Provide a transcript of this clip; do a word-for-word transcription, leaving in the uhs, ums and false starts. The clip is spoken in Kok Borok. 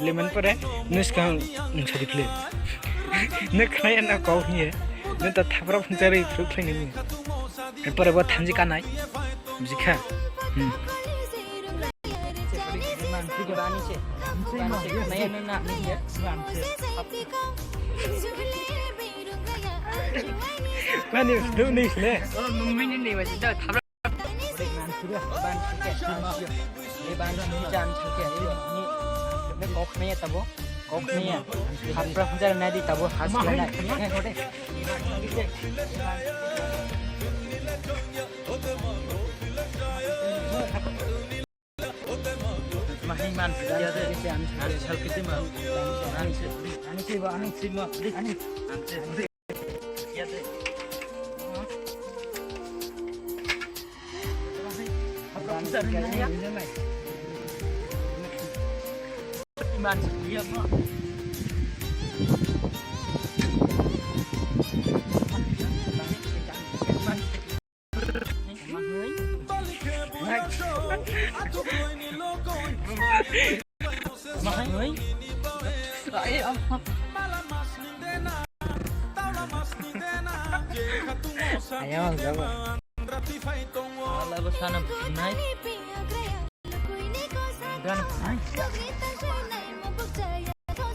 Lemon pore nuskang nung sadi khle. Nuk khnai na kau hiye. Nuk ta thapra phung chari phru khlai nini. Pore bo thanji kanai. Bujikha. Hmm. Mani, dum ni sile. Kok maya tabo, kok maya. Hapra hunjar nadi tabo, has kena. Mahing man, ya de. Ani sal kiti ma. Ani sal kiti ma. Ani sal kiti ma. Ayang, jabo. Ala bo sana nai. Dan nai.